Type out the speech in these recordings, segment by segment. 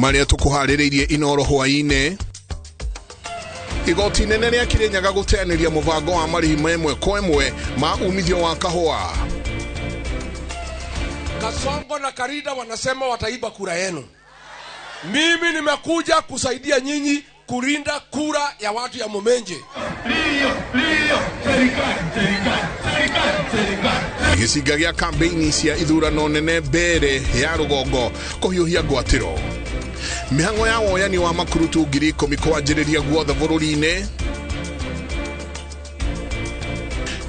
Marĩa tũkũharĩrĩirie Inoro hwaĩ-inĩ. Igoti nene rĩa Kirinyaga gũteanĩria mũbango wa marĩhi ma ĩmwe kwa ĩmwe ma umithio wa kahũa. Kasongo na Karida wanasema wataiba kura yenu. Mimi nimekuja kusaidia nyinyi kulinda kura ya watu ya Mumenje. Gĩcinga gĩa kambeini cia ithurano nene mbere ya rũgongo kũhiũhia ngwatĩro. Mĩhang'o ya woyani wa makurutu 10,000 kwanjĩrĩria guothe bũrũri-inĩ.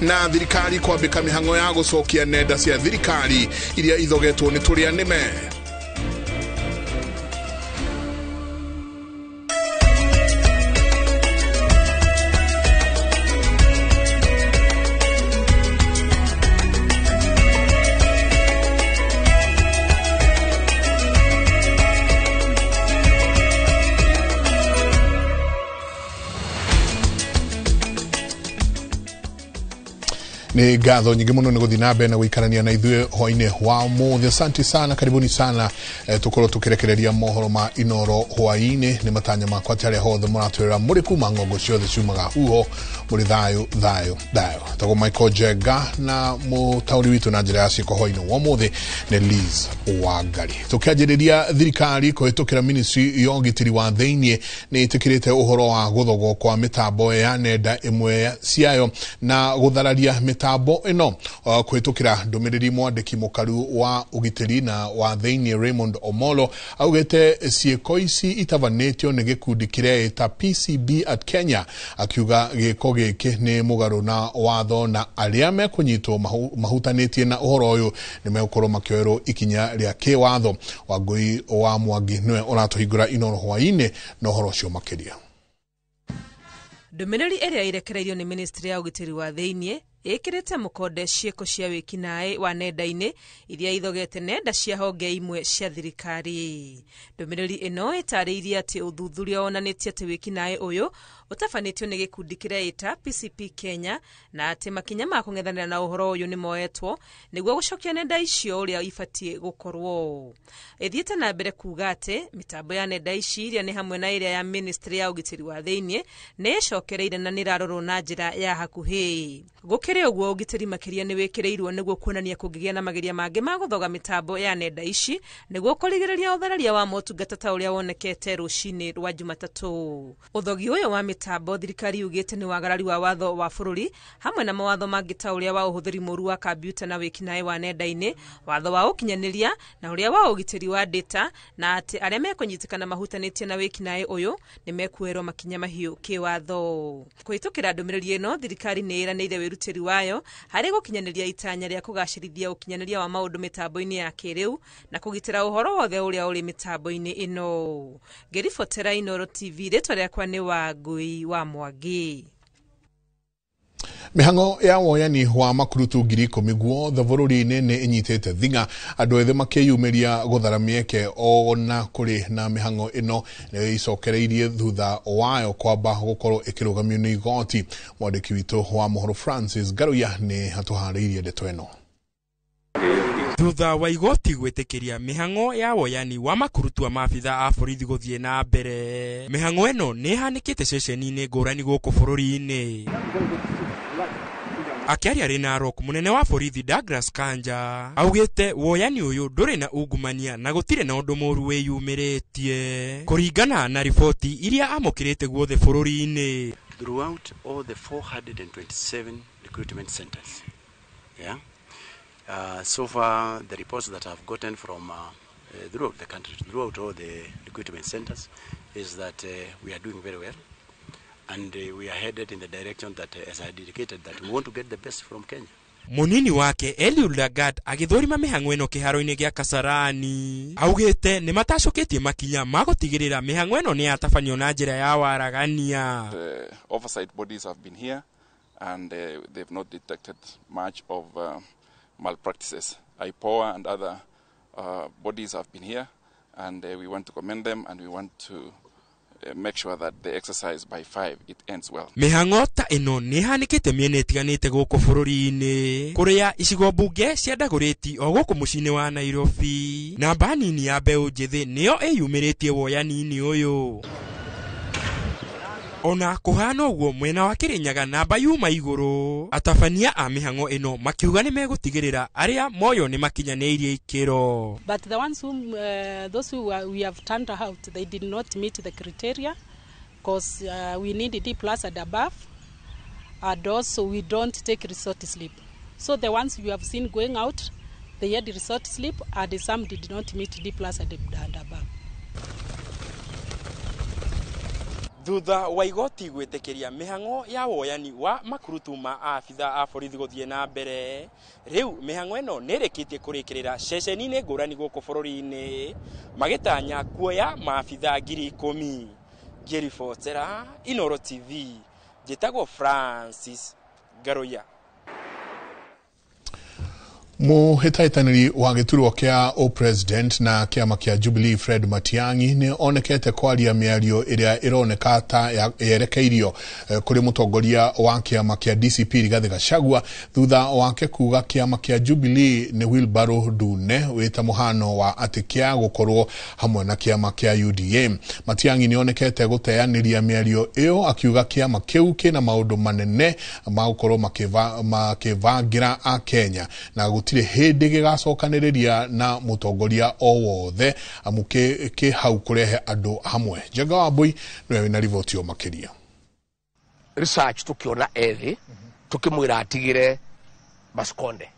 Na thirikari kwambĩka mĩhang'o ya gũcokia nenda cia thirikari iria ithogetwo nĩ tũrĩa nĩme. Nĩ ngatho nyingĩ mũno nĩ gũthiĩ na mbere na gũikarania na ithuĩ hwaĩ-inĩ wa ũmũthĩ. Asante sana, karibuni sana. Tũkorwo tũkĩrekereria mohoro ma Inoro hwaĩ-inĩ. Nĩ matanya makwa atĩ arĩa hothe mũratwĩrora mũrĩ kuma ng'ongo ciothe ciumaga huho mũrĩ thayũ thayũ thayũ. Tagwo Michael Jenga na mũtaũri witũ na njĩra ya ciĩko hwaĩ-inĩ wa ũmũthĩ nĩ Liz Wangari. Tũkĩanjĩrĩria thirikari kũhĩtũkĩra ministry ya ũgitĩri wa thĩiniĩ nĩ ĩtĩkĩrĩte ũhoro wa gũthogwo kwa mĩtambo ya nenda ĩmwe ciayo na gũthararia mĩtambo ĩno kũhĩtũkĩra ndũmĩrĩri mwandĩki mũkaru wa ũgitĩri na wa thĩiniĩ Raymond Omolo augĩte ciĩko ici itabanĩtio nĩ gĩkundi kĩreĩta PCB at Kenya, akiuga gĩko gĩkĩ nĩ mũgarũ na watho na arĩa mekũnyitwo mahutanĩtie na ũhoro ũyũ nĩ megũkorwo makĩoerwo ikinya rĩa kĩwatho. Wangũi wa Mwangi nĩwe ũratũhingũra Inoro hwaĩ-inĩ na ũhoro ũcio makĩria. Ndũmĩrĩri ĩrĩa ĩrekereirio nĩ ministry ya ũgitĩri wa thĩiniĩ ĩkĩrĩte mũkonde ciĩko cia wĩkinaĩ wa nenda-inĩ iria ithogete nenda cia honge imwe cia thirikari. Ndũmĩrĩri ĩno ĩtarĩirie atĩ ũthuthuria wonanĩtie atĩ wĩkinaĩ ũyũ ũtabanĩtio nĩ gĩkundi kĩreĩta PCP Kenya na atĩ makinya ma kũng'ethanĩra na ũhoro ũyũ nĩ moetwo nĩguo gũcokia nenda icio ũrĩa ibatiĩ gũkorwo. Ĩthiĩte na mbere kuuga atĩ mĩtambo ya nenda ici iria nĩ hamwe na ĩrĩa ya ministry ya ũgitĩri wa thĩiniĩ nĩ ĩcokereire na nĩ ĩrarorwo na njĩra ya hakuhĩ. Gũkĩrĩ ũguo ũgitĩri makĩria nĩ wĩkĩrĩirwo nĩguo kuonania kũngĩgĩa na mageria mangĩ ma gũthoga mĩtambo ya nenda ici nĩguo kũrigĩrĩria ũthararia wa motungata ta ũrĩa wonekete rũcinĩ rwa Jumatatũ. Ũthogi ũyũ wa mĩtambo thirikari yugĩte nĩ wagarari wa watho wa bũrũri hamwe na mawatho mangĩ ta ũrĩa wa ũhũthĩri mũru wa kambiuta na wĩkinaĩ wa nenda-inĩ, watho wa ũkinyanĩria na ũrĩa wa ũgitĩri wa data, na atĩ arĩa mekũnyitĩkana mahutanĩtie na wĩkinaĩ ũyũ nĩ mekuoerwo makinya mahiũ kĩwatho. Kũhĩtũkĩra ndũmĩrĩri ĩno thirikari nĩ ĩranĩire wĩrutĩri wayo harĩ gũkinyanĩria itanya rĩa kũgacĩrithia ũkinyanĩria wa maũndũ mĩtambo-inĩ ya kĩrĩu na kũgitĩra ũhoro wothe ũrĩa ũrĩ mĩtambo-inĩ ĩno. Ngĩribotera Inoro TV, rĩtwa rĩakwa nĩ Wangũi wa Mwangi. Mĩhang'o ya woyani wa makurutu 10,000 guothe bũrũri-inĩ nĩ ĩnyitĩte thing'a andũ ethĩ makĩyumĩria gũthara mĩeke ona kũrĩ na mĩhang'o ĩno nĩ ĩcokereirie thutha wayo kwamba gũkorwo ĩkĩrũgamio nĩ igoti. Mwandĩki witũ wa mohoro Francis Ngaruiya nĩ atũharĩirie ndeto ĩno. Thutha wa igoti gwĩtĩkĩria mĩhang'o ya woyani wa makurutu a maabitha a borithi gũthiĩ na mbere, mĩhang'o ĩno nĩ ĩhanĩkĩte ceceni-inĩ ngũrani gũkũ bũrũri-inĩ. Akĩaria arĩ Narok, mũnene wa borithi Douglas Kanja augĩte woyani ũyũ ndũrĩ na ungumania na gũtirĩ na ũndũ mũru wĩyumĩrĩtie kũringana na riboti iria amũkĩrĩte guothe bũrũri-inĩ. Throughout all the 427 recruitment centers, yeah? So far the reports that I've gotten from throughout the country, throughout all the recruitment centers, is that we are doing very well, and we are headed in the direction that, as I indicated, that we want to get the best from Kenya. Munini wake Eliud Lagat agĩthũrima mĩhang'o ĩno kĩharo-inĩ gĩa Kasarani augĩte nĩ matacũkĩtie makinya ma gũtigĩrĩra mĩhang'o ĩno nĩ yatabanio na njĩra ya waragania. The oversight bodies have been here and they've not detected much of malpractices. IPOA and other bodies have been here, and we want to commend them, and we want to make sure that the exercise by 5 it ends well. Mĩhang'o ta ĩno nĩ ĩhanĩkĩte mĩena ĩtiganĩte gũkũ bũrũri-inĩ kũrĩa icigo mbunge cia Dagoretti o gũkũ mũciĩ-inĩ wa Nairobi. Namba nini ya mbeũ njĩthĩ nĩyo ĩyumĩrĩtie woyani-inĩ ũyũ. Ona kũhana ũguo mwena wa Kĩrĩnyaga namba yuma igũrũ. Atabania a mĩhang'o ĩno makiuga nĩ megũtigĩrĩra arĩa moyo nĩ makinyanĩirie ikĩro. But the ones whom, those who we have turned out, they did not meet the criteria because we need D plus and above, and also we don't take resort slip. So the ones you have seen going out, they had resort slip and some did not meet D plus and above. Thutha wa igoti gwĩtĩkĩria mĩhang'o ya woyani wa makurutu ma abitha a borithi gũthiĩ na mbere, rĩu mĩhang'o ĩno nĩ ĩrĩkĩtie kũrĩkĩrĩra ceceni-inĩ ngũrani gũkũ bũrũri-inĩ, magĩtanya kuoya maabitha 10,000. Ngĩribotera Inooro TV, njĩtagwo Francis Ngaruiya. Muhĩtahĩtanĩri wa gĩturwa kĩa o-president na kĩama kĩa Jubilee Fred Matiang'i nĩ onekete kwaria mĩario ĩrĩa ĩroneka ta yerekeirio kũrĩ mũtongoria wa kĩama kĩa DCP Rigathĩ Gachagua thutha wake kuga kĩama kĩa Jubilee nĩ wheelbarrow ndune wĩta mũhano wa atĩ kĩa gũkorwo hamwe na kĩama kĩa UDA. Matiang'i nĩ onekete gũteanĩria mĩario ĩyo akiuga kĩama kĩu kĩna maũndũ manene ma gũkorwo makĩbangĩra a Kenya na gũtirĩ hĩndĩ gĩgacokanĩrĩria na mũtongoria o wothe amu kĩ hau kũrehe andũ hamwe. Njenga wa Mbui nĩwe wĩna riboti o makĩria. Research tukiona ethĩ tukimwĩra atigĩre Maskonde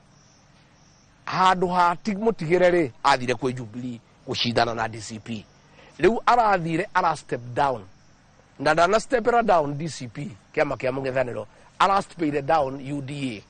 handũ ha mũtigĩre rĩ athire kwĩ Jubilee gũcindana na DCP. Rĩu arathire ara step down na ndana stepera down DCP kĩama kĩa mũng'ethanĩro, ara stepire down UDA.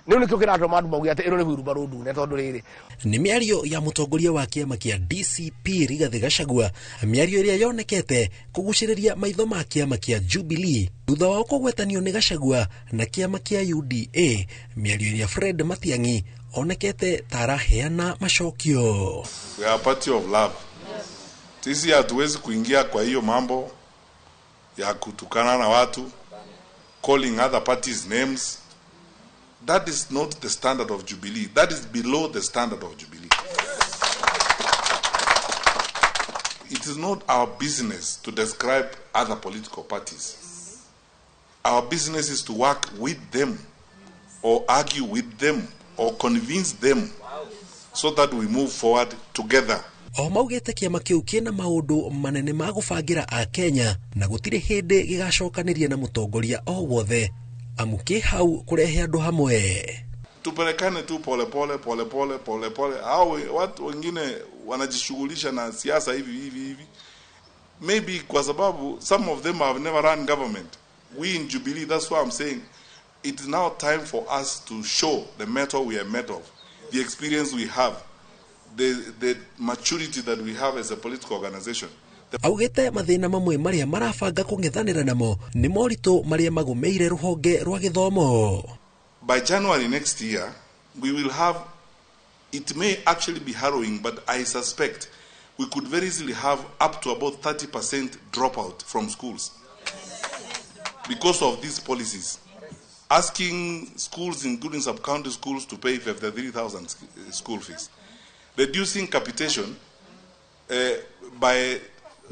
Nĩu nĩkĩo kĩratũma andũ mauge atĩ ĩno nĩ wheelbarrow ndune tondũ rĩrĩ nĩ mĩario ya mũtongoria wa kĩama kĩa DCP Rigathĩ Gachagua, mĩario ĩrĩa yonekete kũgucĩrĩria maitho ma kĩama kĩa Jubilee thutha wao kũgwetanio nĩ Gachagua na kĩama kĩa UDA, mĩario ĩrĩa Fred Matiang'i onekete ta araheana macokio. We are a party of love. Sisi hatuwezi kuingia kwa hiyo mambo ya kutukana na watu, calling other parties names. That is not the standard of Jubilee. That is below the standard of Jubilee. It is not our business to describe other political parties. Our business is to work with them or argue with them or convince them so that we move forward together. O maugĩte kĩama kĩu kĩna maũndũ manene ma gũbangĩra a Kenya na gũtirĩ hĩndĩ gĩgacokanĩria na mũtongoria o wothe amu kĩ hau kũrehe andũ hamwe. Tupelekane tu pole pole pole pole pole pole. Hao watu wengine wanajishughulisha na siasa hivi hivi hivi, maybe kwa sababu some of them have never run government. We in Jubilee, that's why I'm saying it is now time for us to show the metal we are made of, the experience we have, the maturity that we have as a political organization. Augĩte mathĩna mamwe marĩa marabanga kũng'ethanĩra namo nĩ moritũ marĩa magũmĩire rũhonge rwa gĩthomo. By January next year, we will have, it may actually be harrowing, but I suspect we could very easily have up to about 30% dropout from schools because of these policies. Asking schools, including sub-county schools, to pay 53,000 school fees. Reducing capitation by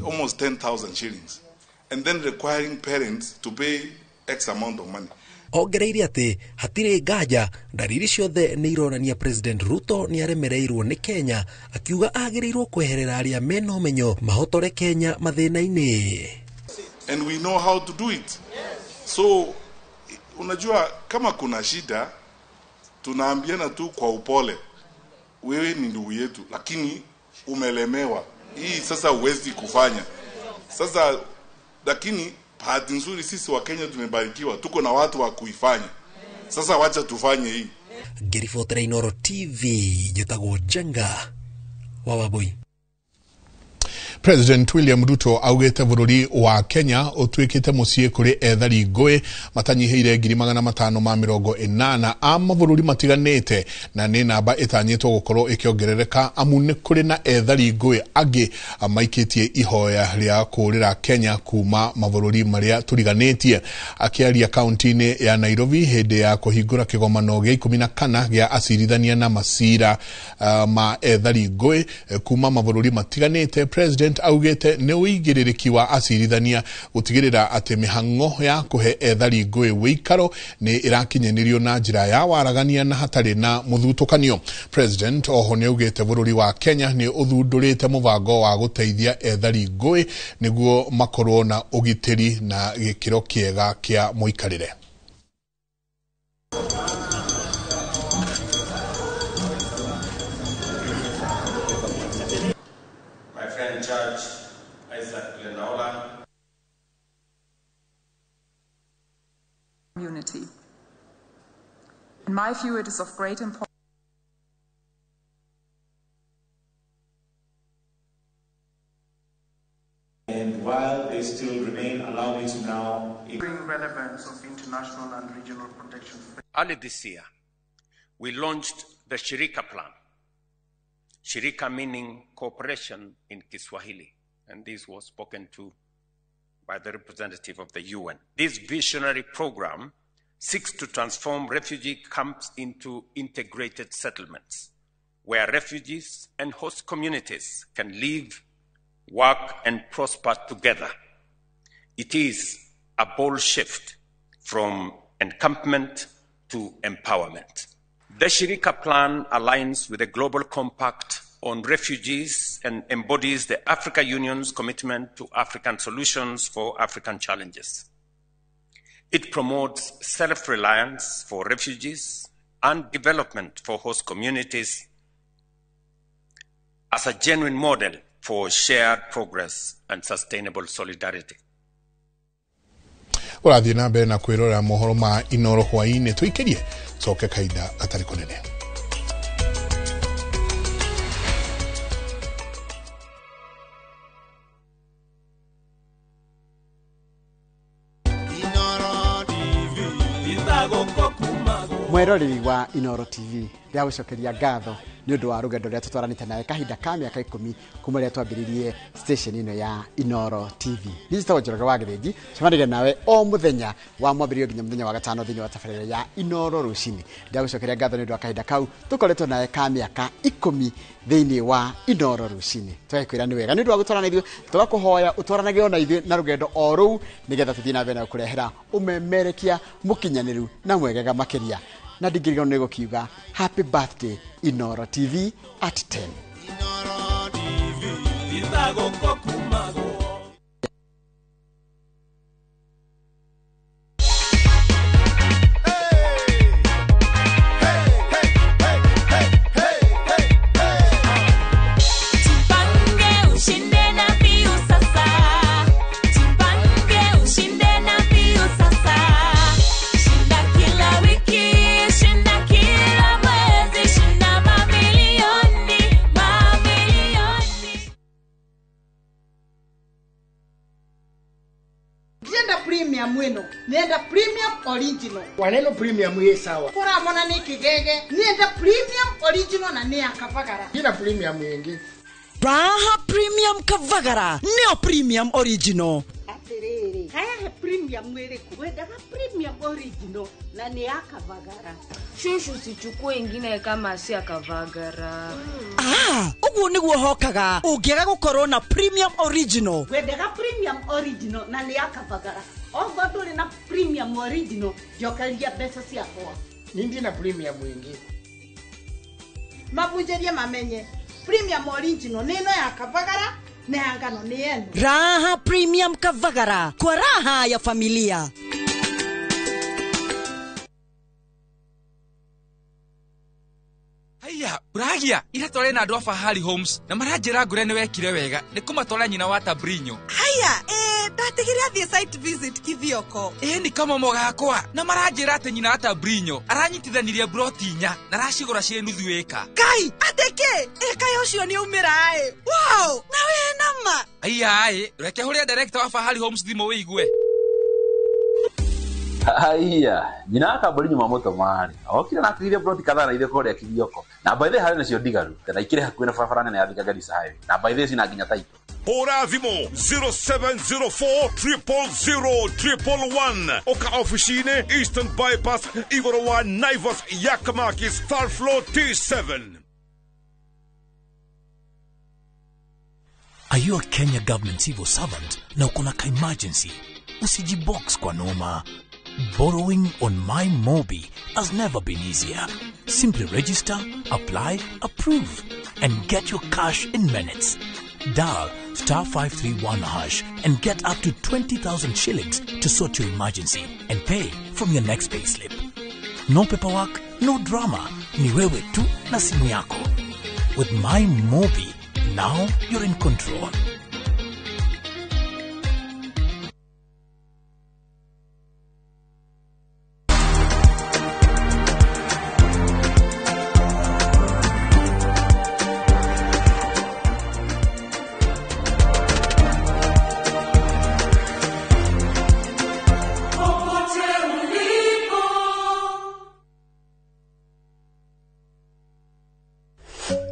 almost 10,000 shillings, and then requiring parents to pay X amount of money. Ongereire atĩ hatirĩ nganja ndariri ciothe nĩ ironania President Ruto nĩ aremereirwo nĩ Kenya, akiuga agĩrĩirwo kweherera arĩa mena ũmenyo mahotore Kenya mathĩna-inĩ. And we know how to do it. So unajua kama kuna shida tunaambiana tu kwa upole, wewe ni ndugu yetu lakini umelemewa hii sasa huwezi kufanya sasa. Lakini bahati nzuri sisi wa Kenya tumebarikiwa, tuko na watu wa kuifanya. Sasa wacha tufanye hii. Ngĩribotera Inooro TV, njĩtagwo Njenga wa Wambui. President William Ruto augite bururi wa Kenya utuikite mucii kuri ethari ngui matanyihiire 580,000 a mabururi matiganite na ni namba itanyitwo gukorwo ikiongerereka amu ni kuri na ethari ngui angi maikitie ihoya ria kurira Kenya kuma mabururi maria turiganitie. Akiaria kaunti-ini ya Nairobi hindi ya kuhingura kigomano gia 14 gia acirithania na macira ma ethari ngui kuma mabururi matiganite, President augite ni uigirĩrĩki wa acirithania gutigirira ati mihango ya kuhe ethari ngui wikaro ni irakinyanirio na njira ya waragania na hatari na muthutukanio. President oho ni augite bururi wa Kenya ni uthundurite mubango wa guteithia ethari ngui niguo makorwo na ugitiri na gikiro kiega kia muikarire. Judge Isaac Lenaola. Community. In my view, it is of great importance. And while they still remain, allow me to now bring relevance of international and regional protection. Early this year, we launched the Shirika Plan. Shirika meaning cooperation in Kiswahili, and this was spoken to by the representative of the UN. This visionary program seeks to transform refugee camps into integrated settlements, where refugees and host communities can live, work, and prosper together. It is a bold shift from encampment to empowerment. The Shirika Plan aligns with the Global Compact on Refugees and embodies the Africa Union's commitment to African solutions for African challenges. It promotes self-reliance for refugees and development for host communities as a genuine model for shared progress and sustainable solidarity. Ũrathiĩ na mbere na kwĩrorera mohoro ma Inoro hwaĩ-inĩ, tũikĩrie coke kahinda gatarĩ kũnene. Mweroreri wa Inoro TV, ndĩragũcokeria ngatho nĩ ũndũ wa rũgendo rũrĩa tũtwaranĩte nawe kahinda ka mĩaka 10 kuma rĩrĩa twambĩrĩirie station ĩno ya Inoro TV. Niĩ njĩtagwo Njoroge wa Gĩthĩnji, cemanagia nawe o mũthenya wa mwambĩrĩrio nginya mũthenya wa gatano thĩinĩ wa tabarĩra ya Inoro rũcinĩ. Ndĩragũcokeria ngatho nĩ ũndũ wa kahinda kau tũkoretwo nawe ka mĩaka 10 thĩinĩ wa Inoro rũcinĩ. Tũgakwĩra nĩ wega nĩ ũndũ wa gũtwarana ithuĩ, tũgakũhoya ũtwaranage ona ithuĩ na rũgendo o rũu nĩgetha tũthiĩ na mbere na gũkũrehera ũmemerekia mũkinyanĩru na mwegega makĩria. Na ndingĩriganĩrwo nĩ gũkiuga happy birthday Inoro TV at 10. Inoro TV, Nenda premium original. Waneno premium ye sawa. Kora mona ni kigege. Nenda premium original na ni akavagara. Ina premium yengi. Raha premium kavagara. Neo premium original. Atiriri. Haya he premium mwiriku. Wenda premium original na ni akavagara. Shushu sichukue ingine kama si akavagara. Ah, uguo niguo hokaga. Ungiaga gukorwo na premium original. Wendaga premium original na ni akavagara. Ogo nduri na premium original njokeria mbeca ciakwa. Nindi na premium wingi. Mabunjerie mamenye premium original ni ino ya kavagara na ya ngano ni yenu. Raha premium kavagara kwa raha ya familia. Haya, Bragia, ira tware na andu a Fahari Homes na maranjira ngure ni wekire wega ni kumatwara nyina wa Tabrinyo. Haya, ndatigire athie site visit Kithioko. Ni kama mogakwa na maranjira ati nyina wa Tabrinyo aranyitithanirie broti inya na aracigura cie nuthu ĩka. Kai, ateke, ĩka ucio ni umira. Wow, na we na Nĩma. Aiya, reke hũrĩre director wa Fahari Homes thimũ wĩigue. Haiya, nyina wa kambũri nyuma mũtomarĩ okire na atigire ploti kadhaa na ithe kũrĩa Kithioko na by the way harĩ nacio ndigaru na ikĩrĩ hakuhĩ na barabara nene ya Thika Garissa Highway na by the way cina nginya title. Hũra thimũ 0704 000 111 oka ofici-inĩ Eastern Bypass igũrũ wa Naivas Yakamakis third floor T7. Are you a Kenya government civil servant na uko na ka emergency? Usijibox kwa noma. Borrowing on MyMobi has never been easier. Simply register, apply, approve, and get your cash in minutes. Dial star 531 hash and get up to 20,000 shillings to sort your emergency and pay from your next payslip. No paperwork, no drama. Ni wewe tu na simu yako. With MyMobi, now you're in control.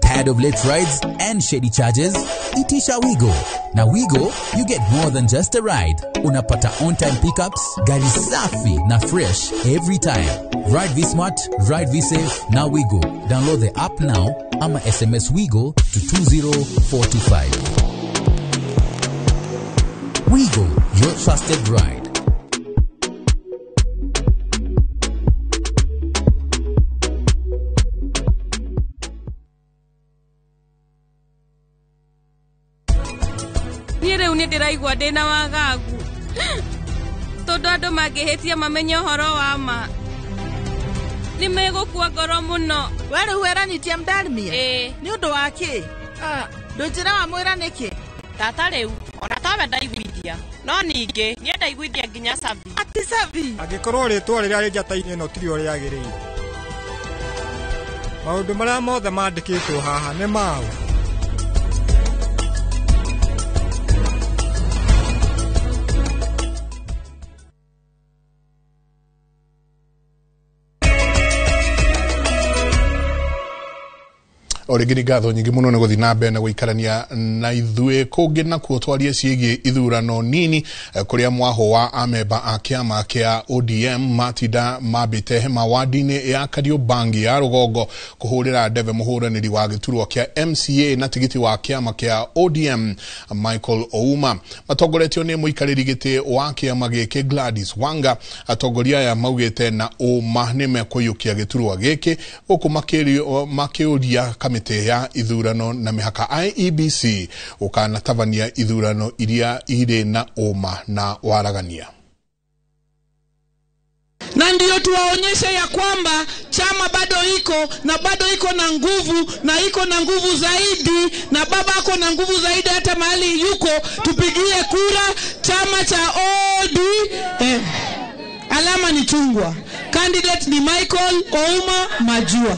Tired of late rides and shady charges? Itisha Wigo. Na Wigo, you get more than just a ride. Unapata on-time pickups, gari safi na fresh every time. Ride V-Smart, ride V-Safe, na Wigo. Download the app now ama SMS Wigo to 20425. Wigo, your trusted ride. Niĩ rĩu nĩ ndĩraigua ndĩna wagagu tondũ andũ mangĩhĩtia mamenye ũhoro wa ma nĩ megũkua ngoro mũno. We rĩu weranyitia mdarmia nĩ ũndũ wa kĩ? Ndũnjĩra wamwĩra nĩkĩ? Tata rĩu ona tawe ndaiguithia no ningĩ niĩ ndaiguithia nginya Savi. Ati Savi? Angĩkorwo rĩtwa rĩrĩa rĩ njata-inĩ ĩno tirio rĩagĩrĩire, maũndũ marĩa mothe mandĩkĩtwo haha nĩ maũ. O rĩngĩ nĩ ngatho nyingĩ mũno nĩ gũthiĩ na mbere na gũikarania na ithuĩ. Kũngĩ nakuo twarie ciĩgiĩ ithurano nini kũrĩa mwaho wa amemba a kĩama kĩa ODM matinda mambĩte hema wadi-inĩ ya Kariobangi ya rũgongo kũhũrĩra ndebe mũhũranĩri wa gĩturwa kĩa MCA na tigiti wa kĩama kĩa ODM Michael Ouma. Matongoretio nĩ mũikarĩri gĩtĩ wa kĩama gĩkĩ Gladys Wanga. Atongoria aya maugĩte na ũma nĩ mekũiyũkia gĩturwa gĩkĩ gũkũ makĩũria kamĩtĩ ya ithurano na mĩhaka IEBC gũkanatabania ithurano iria irĩ na ũma na waragania. Na ndio tuwaonyeshe ya kwamba chama bado iko na bado iko na nguvu na iko na nguvu zaidi, na baba ako na nguvu zaidi hata mahali yuko. Tupigie kura chama cha ODM. Alama ni chungwa. Candidate ni Michael Ouma Majua.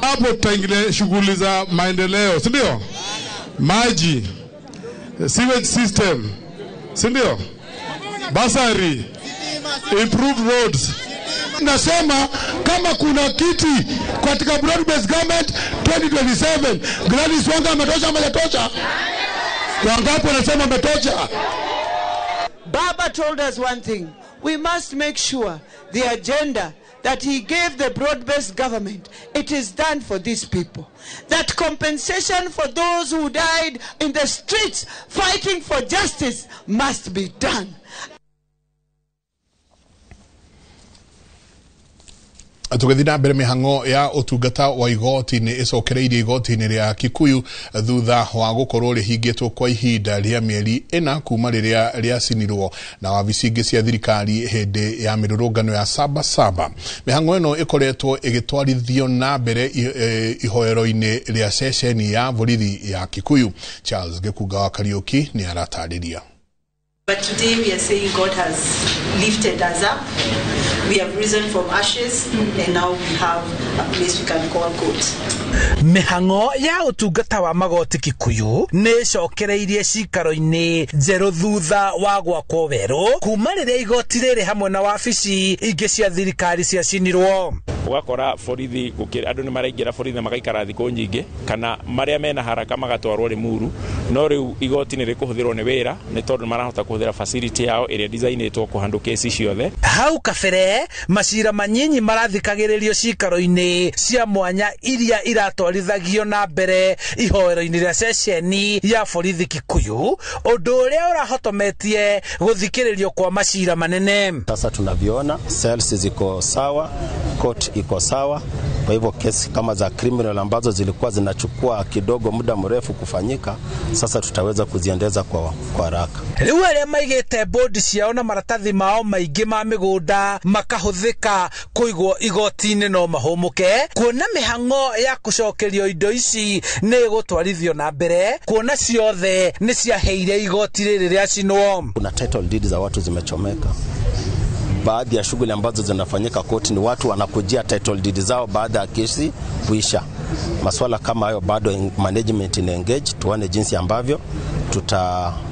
Hapo tutaingilia shughuli za maendeleo, si ndio? Maji, sewage system, si ndio? Basari, improved roads. Nasema kama kuna kiti katika broad based government 2027, Gladys Wanga ametosha ama hajatosha? Wangapi wanasema ametosha? Baba told us one thing. We must make sure the agenda that he gave the broad-based government, it is done for these people. That compensation for those who died in the streets fighting for justice must be done. Tũgĩthiĩ na mbere mĩhang'o ya ũtungata wa igoti nĩ ĩcokereirie igoti-inĩ rĩa Kikuyu thutha wa gũkorwo rĩhingĩtwo kwa ihinda rĩa mĩeri 4 kuma rĩrĩa rĩacinirwo na wabici ingĩ cia thirikari hĩndĩ ya mĩrũrũngano ya Sabasaba. Mĩhang'o ĩno ĩkoretwo ĩgĩtwarithio na mbere ihoero-inĩ rĩa ceceni ya borithi ya Kikuyu. Charles Gĩkunga wa Kariũki nĩ aratarĩria. But today we are saying God has lifted us up. We have risen from ashes, and now we have a place we can call court. Mĩhang'o ya ũtungata wa magoti Kikuyu nĩ ĩcokereirie cikaro-inĩ njerũ thutha wa gwakwo werũ kuma rĩrĩa igoti rĩrĩ hamwe na wabici ingĩ cia thirikari ciacinirwo. Ũgakora borithi andũ nĩ maraingĩra borithi na magaikara thikũ nyingĩ kana marĩa mena haraka magatwarwo Limuru, no rĩu igoti nĩ rĩkũhũthĩrwo nĩ wĩra nĩ tondũ marahota kũhũthĩra facility yao ĩrĩa designĩtwo kũhandũ kesi ciothe. Hau kabere macira manyinyi marathikagĩrĩrio cikaro-inĩ cia mwanya iria iratwarithagio na mbere ihoero-inĩ rĩa ceceni ya borithi Kikuyu, ũndũ ũrĩa ũrahotometie gũthikĩrĩrio kwa macira manene. Sasa tunavyoona cells ziko sawa, court iko sawa. Kwa hivyo kesi kama za criminal ambazo zilikuwa zinachukua kidogo muda mrefu kufanyika, sasa tutaweza kuziendeza kwa haraka. Rĩu arĩa maigĩte bodi ciao na maratathi mao maingĩ ma mĩgũnda makahũthĩka kũigwo igoti-inĩ no mahũmũke kuona mĩhang'o ya gũcokerio indo ici nĩ ĩgũtwarithio na mbere kuona ciothe nĩ ciaheire igoti rĩrĩ rĩacinwo. Kuna title deed za watu zimechomeka. Baadhi ya shughuli ambazo zinafanyika koti ni watu wanakujia title deed zao baada ya kesi kuisha. Maswala kama hayo bado management ina engage, tuone jinsi ambavyo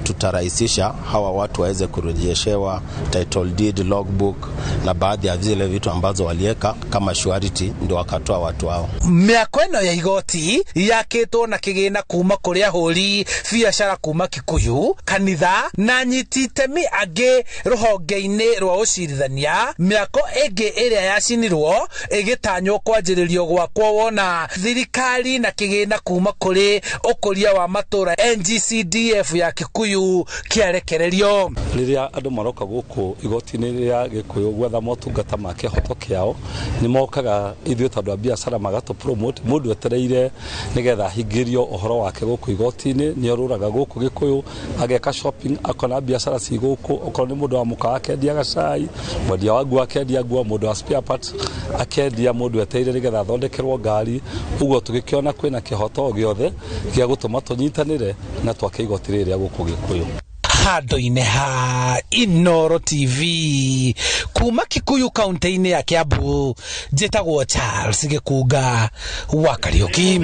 tutarahisisha hawa watu waweze kurejeshewa title deed, logbook na baadhi ya zile vitu ambazo walieka kama surety ndio wakatoa watu hao. Mĩako ĩno ya igoti yakĩtwo na kĩgĩna kuma kũrĩ ahũri biacara kuma Kikuyu, kanitha na anyiti itemi angĩ rũhonge-inĩ rwa ũcirithania. Mĩako ĩngĩ ĩrĩa yacinirwo ĩgĩtanywo kwanjĩrĩrio gwakwo wona thirikari na kĩgĩna kuma kũrĩ ũkũria wa matũra NGCDF ya Kikuyu kĩarekererio. Rĩrĩa andũ maroka gũkũ igoti-inĩ rĩa Gĩkũyũ gwetha motungata ma kĩhoto kĩao, nĩ mokaga ithuĩ ta andũ a biacara magatũ promote mũndũ etereire nĩgetha ahingĩrio ũhoro wake gũkũ igoti-inĩ. Nĩ orũraga gũkũ Gĩkũyũ ageka shopping, akona biacara ci gũkũ, okorwo nĩ mũndũ wa mũkawa akendiaga cai, mwendia wa nguo akendia nguo, mũndũ wa spare parts akendia, mũndũ etereire nĩgetha athondekerwo ngari. Ũguo tũgĩkĩona kwĩna kĩhoto gĩothe gĩa gũtũma tũnyitanĩre na twake igoti rĩrĩ rĩa gũkũ Gĩkũyũ. Handũ-inĩ ha Inooro TV kuma Kikuyu kaunti-inĩ ya Kiambu, njĩtagwo Charles Gĩkunga wa Kariũki.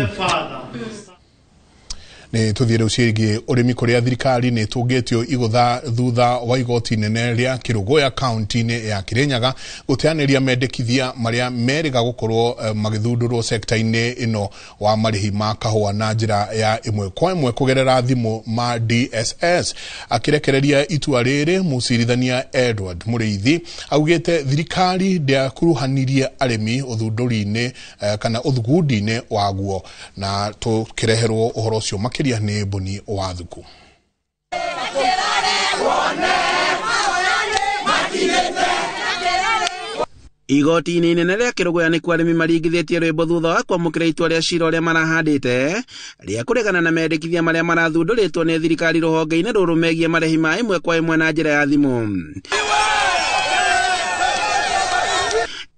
Nĩ tũthiĩ rĩu ciĩgiĩ ũrĩmi kũrĩa thirikari nĩ ĩtũngĩtio igũtha thutha wa igoti nene rĩa Kĩrũgũya kaunti-inĩ ya Kĩrĩnyaga gũteanĩria mendekithia marĩa merĩga gũkorwo magĩthundũrwo sekta-inĩ ĩno wa marĩhi ma kahũa na njĩra ya ĩmwe kwa ĩmwe kũgerera thimũ ma DSS. Akĩrekereria itua rĩrĩ, mũcirithania Edward Mũrĩithi augĩte thirikari ndĩakuruhanirie arĩmi ũthundũri-inĩ kana ũthugundi-inĩ waguo, na tũkĩreherwo ũhoro ũcio makĩria nĩ Boni wa Thuku. Igoti-inĩ inene rĩa Kĩrũgũya nĩkuo arĩmi maringithĩtie rwĩmbo thutha wa kwamũkĩra itua rĩa cira ũrĩa marahandĩte rĩa kũregana na mendekithia marĩa marathundũrĩtwo nĩ thirikari rũhonge-inĩ rũrũ megiĩ marĩhi ma ĩmwe kwa ĩmwe na njĩra ya thimũ.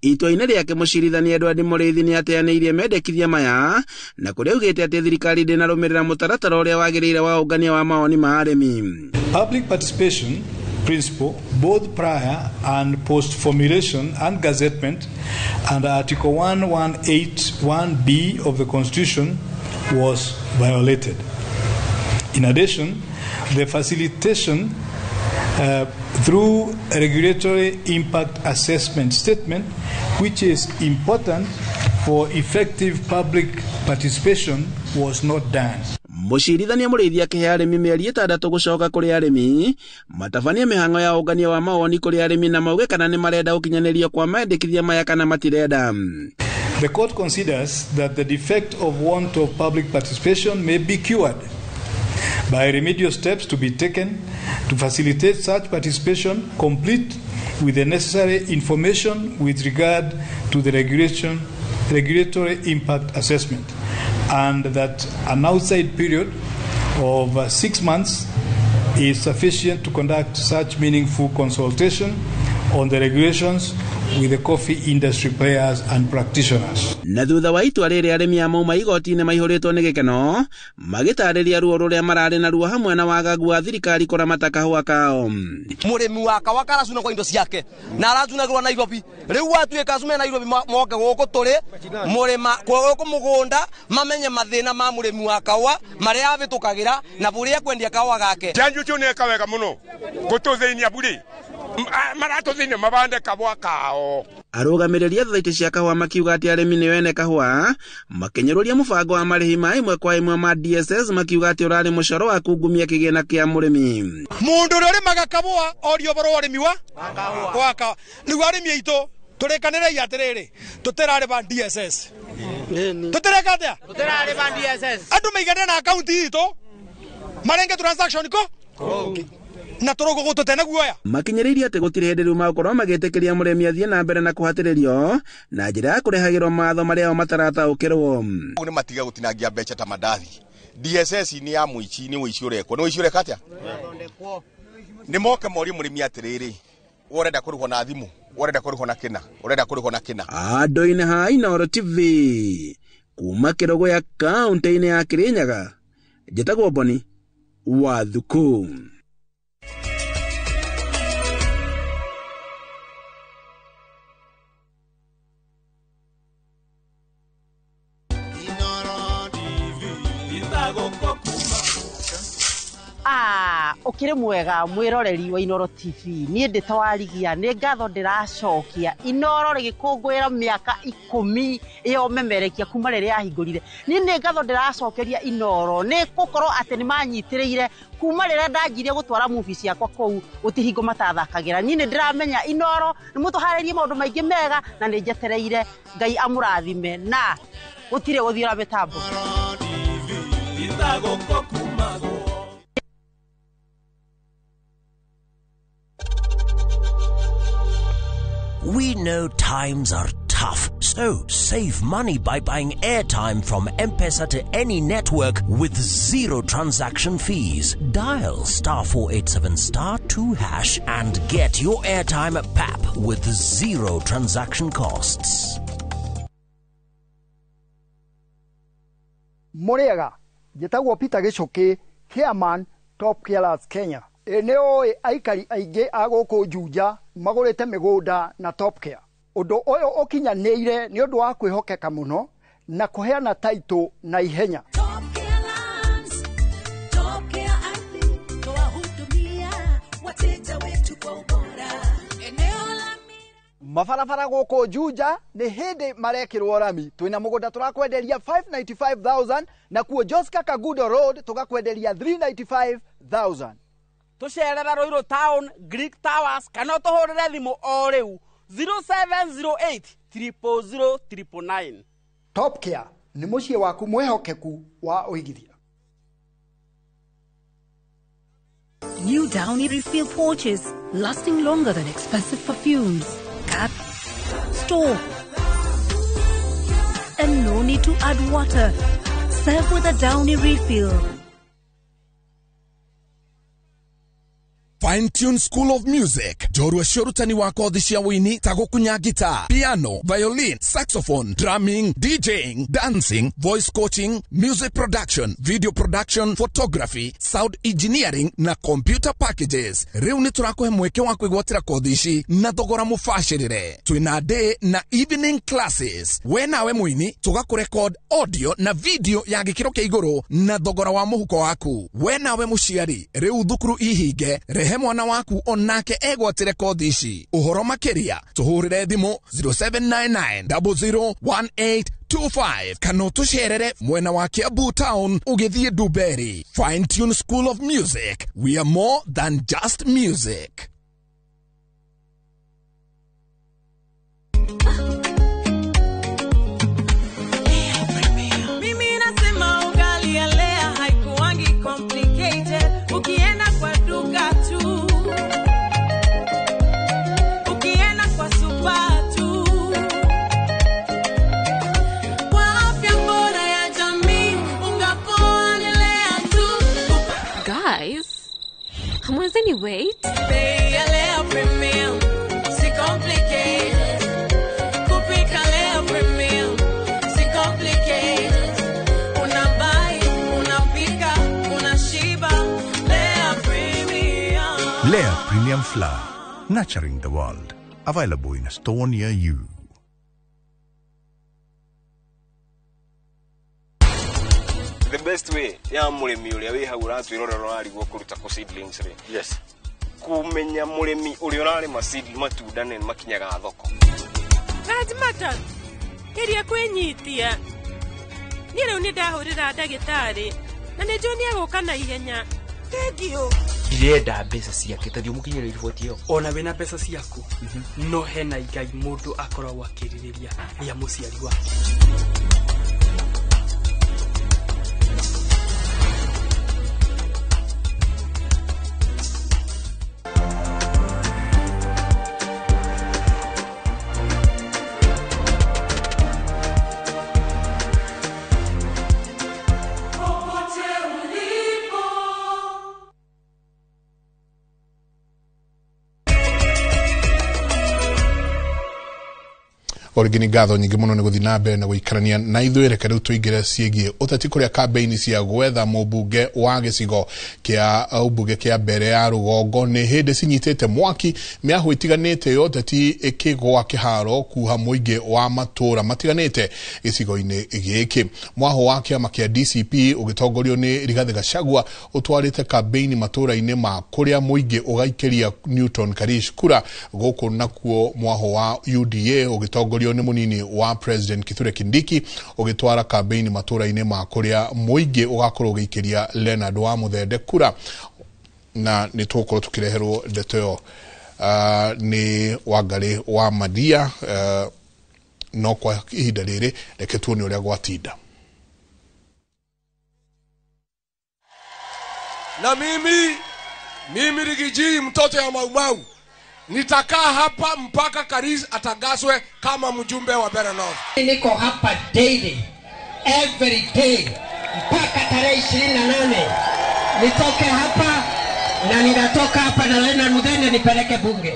Itua-inĩ rĩake mũcirithania Edward Mũrĩithi nĩ ateanĩirie mendekithia maya na kũrĩa augĩte atĩ thirikari ndĩnarũmĩrĩra mũtaratara ũrĩa wagĩrĩire wa ũngania wa mawoni ma arĩmi. Public participation principle, both prior and post formulation and gazettement under Article 1181B of the Constitution was violated. In addition, the facilitation through a regulatory impact assessment statement, which is important for effective public participation, was not done. Mũcirithania Mũrĩithi akĩhe arĩmi mĩeri 6 gũcoka kũrĩ arĩmi matabanie mĩhang'o ya ũngania wa mawoni kũrĩ arĩmi na mauge kana nĩ marenda gũkinyanĩrio kwa mendekithia maya kana matirenda. The court considers that the defect of want of public participation may be cured by remedial steps to be taken to facilitate such participation, complete with the necessary information with regard to the regulatory impact assessment, and that an outside period of 6 months is sufficient to conduct such meaningful consultation on the regulations with the coffee industry players and practitioners. Na thutha wa itua rĩrĩ arĩmi a mauma igoti-inĩ maihũrĩtwo nĩ gĩkeno magĩtarĩria ruo rũrĩa mararĩ naruo hamwe na wagagu wa thirikari kũramata kahũa kao. Mũrĩmi wa kawa karacuna kwa indo ciake na aracunagĩrwo Nairobi rĩu watuĩka acu me Nairobi moke gũkũ tũrĩ mũrĩma gũkũ mũgũnda mamenye mathĩna ma mũrĩmi wa kawa marĩa avĩtũkagĩra na bũrĩa kwendia kawa gake. Chanjo ũcio nĩ eka wega mũno gũtũthĩnia burĩ maratũthĩnia mabande kahũa kao. Arũgamĩrĩri a thothaitĩ cia kahũa makiuga atĩ arĩmi nĩo ene kahũa makĩnyũrũria mũbango wa marĩhi ma ĩmwe kwa ĩmwe ma DSS makiuga atĩ ũrarĩ mũcoro wa kungumia kĩgĩna kĩa mũrĩmi. Mũndũ ũrĩa ũrĩmaga kahũa orio ũhoro wa ũrĩmi wa kahũa rĩu arĩmi aitũ tũrĩkanĩrei atĩrĩrĩ tũtirarĩba DSS tũtireka atĩa tũtirarĩba DSS andũ maiganĩre na akaunti itũ marenge transaction ko na tũrũgũ gũtũte na guoya. Makinyĩrĩirie atĩ gũtirĩ hĩndĩ rĩu magũkorwo magĩtĩkĩria mũrĩmi athiĩ na mbere na kũhatĩrĩrio na njĩra ya kũrehagĩrwo mawatho marĩa o matarataũkĩrwo. Nĩ matiga gũtinangia mbeca ta mandathi. DSS nĩ ya mũici, nĩ ũici ũrekwo. Nĩ ũici ũreka atĩa? Nĩ moke morie mũrĩmi atĩrĩrĩ, we ũrenda kũrĩhwo na thimũ, we ũrenda kũrĩhwo na kĩna, ũrenda kũrĩhwo na kĩna. Andũ-inĩ ha Inooro TV kuma Kĩrũgũya kaũntĩ-inĩ ya Kĩrĩnyaga, njĩtagwo Boni wa Thuku. Ukire mwega mwiroreri wa Inooro TV niĩ ndĩ ta warigia nĩ ngatho ndĩracokia Inooro rĩgĩkũngũĩra mĩaka 10 ĩyo memerekia kuma rĩrĩa yahingũrire. Niĩ nĩ ngatho ndĩracokeria Inooro nĩ gũkorwo atĩ nĩ manyitĩrĩire kuma rĩrĩa ndanjirie gũtwara movie ciakwa kũu gũtihingo matathakagĩra. Niĩ nĩ ndĩramenya Inooro nĩ mũtũharĩrie maũndũ maingĩ mega na nĩ njetereire Ngai amũrathime na gũtirĩ gũthiũra mĩtambo. We know times are tough, so save money by buying airtime from M-Pesa to any network with zero transaction fees. Dial *487*2# and get your airtime at PAP with zero transaction costs. Muriega, njĩtagwo Peter Gĩcũkĩ, chairman Top Carers Kenya. Nĩ oĩ aikari aingĩ a gũkũ Juja magũrĩte mĩgũnda na Top Care. Ũndũ ũyũ ũkinyanĩire nĩ ũndũ wa kwĩhokeka mũno na kũheana taitũ na ihenya. Mabarabara gũkũ Juja nĩ hĩndĩ marekĩrwo rami. Twĩna mũgũnda tũrakwenderia 595,000 na kuo Joska Kagudo Road tũgakwenderia 395,000. Tucerera Ruiru Town, Greek Towers kana ũtũhũrĩre thimũ o rĩu 0708 000 999. Top Care nĩ mũciĩ waku mwĩhokeku wa ũigithia. New Downy refill pouches lasting longer than expensive perfumes. Cap, store, and no need to add water. Serve with a Downy refill. Fine Tune School of Music njorua cia ũrutani wa kothi cia wũini ta gũkunya guitar, piano, violin, saxophone, drumming, DJing, dancing, voice coaching, music production, video production, photography, sound engineering na computer packages. Rĩu nĩ tũrakũhe mweke wa kwĩgwatĩra kothi ici na thogora mũbacĩrĩre. Twĩna day na evening classes. We nawe mũini tũgakũrecord audio na video ya gĩkĩro kĩa igũrũ na thogora wa mũhuko waku. We nawe mũciari rĩu thukuru ihinge, rehe mwana waku onake egwatĩre kothi ici. Ũhoro makĩria tũhũrĩre thimũ 0799 001825 kana ũtũcerere mwena wa Kiambu Town ũgĩthiĩ Dumberi. Fine Tune School of Music, we are more than just music. Mimi nasema ugali ya Lea haikuangi complicated. Ukienda kwa duka tu, ukienda kwa super tu, kwa afya bora ya jamii, unga poa ni Lea tu. Guys, hamwezi ni wait? Bei ya Lea Premium, Premium Flour, nurturing the world. Available in a store near you. The best way ya mũrĩmi ũrĩa wĩ hau ũratwĩrorera ũrarigwo kũruta kũ seedlings rĩ, yes, kũmenya mũrĩmi ũrĩa ũrarĩma seed matunda nĩ makinyaga thoko. Rajmata, geria kwĩnyitia. Niĩ rĩu nĩ ndahũrĩra ndagĩtarĩ na nĩ njũĩ nĩ egũka na ihenya. Thengiũ. Ndirenda mbeca ciake ta thiĩ ũmũkinyĩre riboti ĩyo. Ona wĩna mbeca ciaku no hena igai mũndũ akoragwo akĩrirĩria rĩa mũciari wake. Orĩngĩ nĩ ngatho nyingĩ mũno nĩ gũthiĩ na mbere na gũikarania na ithuĩ. Reke rĩu tũingĩre ciĩgiĩ ũteti kũrĩa kambĩini cia gwetha mũmbunge wa gĩcigo kĩa ũmbunge kĩa mbere ya rũgongo nĩ hĩndĩ cinyitĩte mwaki, mĩahũ ĩtiganĩte ya ũteti ĩkĩgwa kĩharo kuha mũingĩ wa matũũra matiganĩte gĩcigo-inĩ gĩkĩ. Mwahũ wa kĩama kĩa DCP ũgĩtongorio nĩ Rigathĩ Gachagua ũtwarĩte kambĩini matũũra-inĩ ma kũrĩa mũingĩ ũgaikĩria Newton Karish kura, gũkũ nakuo mwahũ wa UDA ũgĩtongorio nĩ mũnini wa President Kithure Kindiki ũgĩtwara kambĩini matũũra-inĩ ma kũrĩa mũingĩ ũgakorwo ũgĩikĩria Leonard wa Mũthende kura. Na nĩ tũgũkorwo tũkĩreherwo ndeto ĩyo nĩ Wangarĩ wa Madia, no kwa ihinda rĩrĩ reke tuone ũrĩa gwatinda. Na mimi Rigiji mtoto ya Maumau nitakaa hapa mpaka Karish atangaswe kama mjumbe wa Mbeere North. Niko hapa daily every day mpaka tarehe 28 nitoke hapa, na ninatoka hapa na Leonard Muthende nipeleke bunge.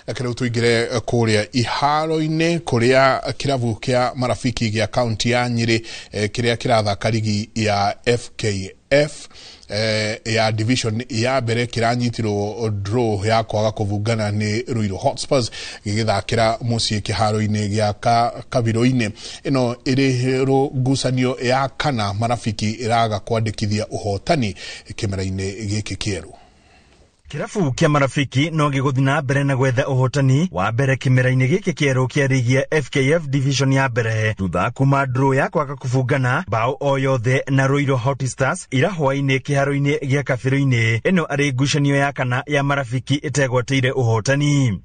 Reke rĩu tũingĩre kũrĩa iharo-inĩ kũrĩa kĩrabu kĩa Marafiki gĩa kaunti ya Nyĩrĩ kĩrĩa kĩrathaka rigi ya FKF ya division ya mbere kĩranyitirwo draw ya kwaga kũbungana nĩ Ruiru Hotspurs gĩgĩthakĩra mũciĩ kĩharo-inĩ gĩa Kabirũ-inĩ. Ĩno ĩrĩ ngucanio ya kana Marafiki ĩraga kwandĩkithia ũhotani kĩmera-inĩ gĩkĩ kĩerũ. Kĩrabu kĩa Marafiki no gĩgũthiĩ na mbere na gwetha ũhotani wa mbere kĩmera-inĩ gĩkĩ kĩerũ kĩa rigi ya FKF division ya mbere thutha kuma draw ya kwaga kũbungana bao o yothe na Ruiru Hot Stars ira hwaĩ-inĩ kĩharo-inĩ gĩa Kabirũ-inĩ. Ĩno arĩ ngucanio ya kana ya Marafiki ĩtegwatĩire ũhotani.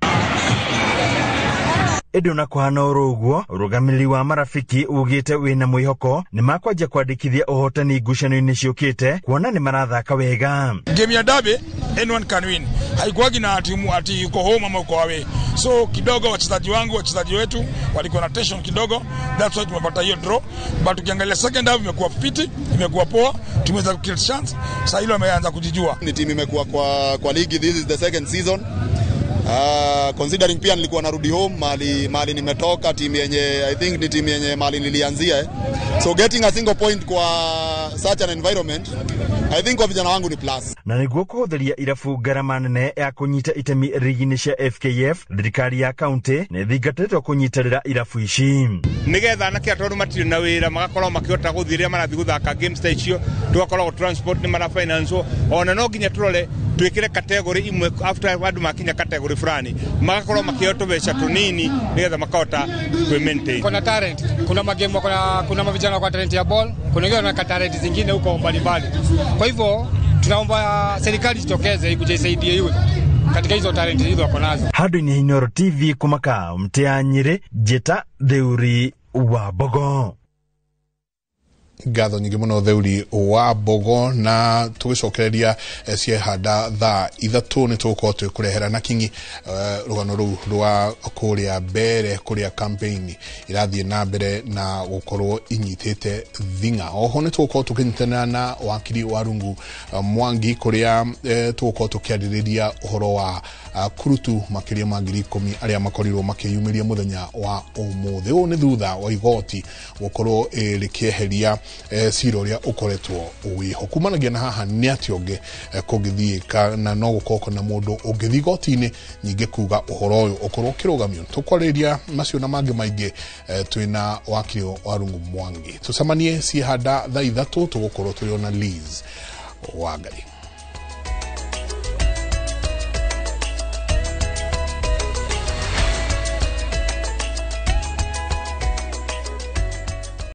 Ĩndĩ ona kũhana oro ũguo, ũrũgamĩrĩri wa Marafiki ugĩte wĩna mwĩhoko nĩ makwanjia kwandĩkithia ũhotani ngucanio-inĩ ciũkĩte kuona nĩ marathaka wega. Game ya derby anyone can win. Haikuwagi na timu ati uko home ama uko away. So kidogo wachezaji wangu, wachezaji wetu walikuwa na tension kidogo, that's why tumepata hiyo draw. But ukiangalia second half imekuwa fiti, imekuwa poa, tumeweza ku create chance. Sasa hilo wameanza kujijua. Ni timu imekuwa kwa ligi, this is the second season. Considering pia nilikuwa narudi home mali nimetoka, timu yenye I think ni timu yenye mali nilianzia. So getting a single point kwa such an environment I think kwa vijana wangu ni plus. Na nĩguo kũhũthĩria irabu ngarama nene ya kũnyita itemi rigi-inĩ cia FKF, thirikari ya kaunti nĩ ĩthingatĩtwo kũnyitĩrĩra irabu ici nĩgetha anake tondũ matirĩ na wĩra magakorwo makĩhota gũthiĩ rĩrĩa marathiĩ gũthaka games ta icio, tũgakorwo transport nĩ marafinancewo. Ona no nginya tũrore twĩkĩre category imwe after andũ makinya category fulani magakorwo makĩheo tũbeca tũnini nĩgetha makahota kwĩ maintain. Kuna talent, kuna magame, kuna mavijana kwa talent ya ball, kuna wengine wana talent zingine huko mbalimbali. Kwa hivyo tunaomba serikali jitokeze ikuje isaidie iwe katika hizo talent hizo wako nazo. Handũ-inĩ Inooro TV kuma kaunti ya Nyĩrĩ, Njĩta Theuri wa Mbogo. Ngatho nyingĩ mũno Theuri wa Mbogo, na tũgĩcokereria ciehanda thaa 3 nĩ tũgũkorwo twĩkũrehera na kinyi rũgano rũu rwa kũrĩa mbere kũrĩa campaign irathiĩ na mbere na gũkorwo inyitĩte thing'a. Oho nĩ tũgũkorwo tũkĩnyitanĩra na wakiri wa Rungu Mwangi kũrĩa tũgũkorwo tũkĩarĩrĩria ũhoro wa kurutu makĩria ma 10,000 arĩa makorirwo makĩyumĩria mũthenya wa ũmũthĩ. Ũũ nĩ thutha wa igoti gũkorwo rĩkĩeheria cira ũrĩa ũkoretwo wĩho. Kumanagia na haha nĩ atĩa ũngĩ kũngĩthiĩka na no gũkorwo na mũndũ ũngĩthiĩ igoti-inĩ nyingĩ kuga ũhoro ũyũ ũkorwo ũkĩrũgamio. Tũkwarĩrĩria macio na mangĩ maingĩ twĩna wakiri wa Rungu Mwangi. Tũcemanie ciehanda thaa 3 tũgũkorwo tũrĩ ona Liz Wangari.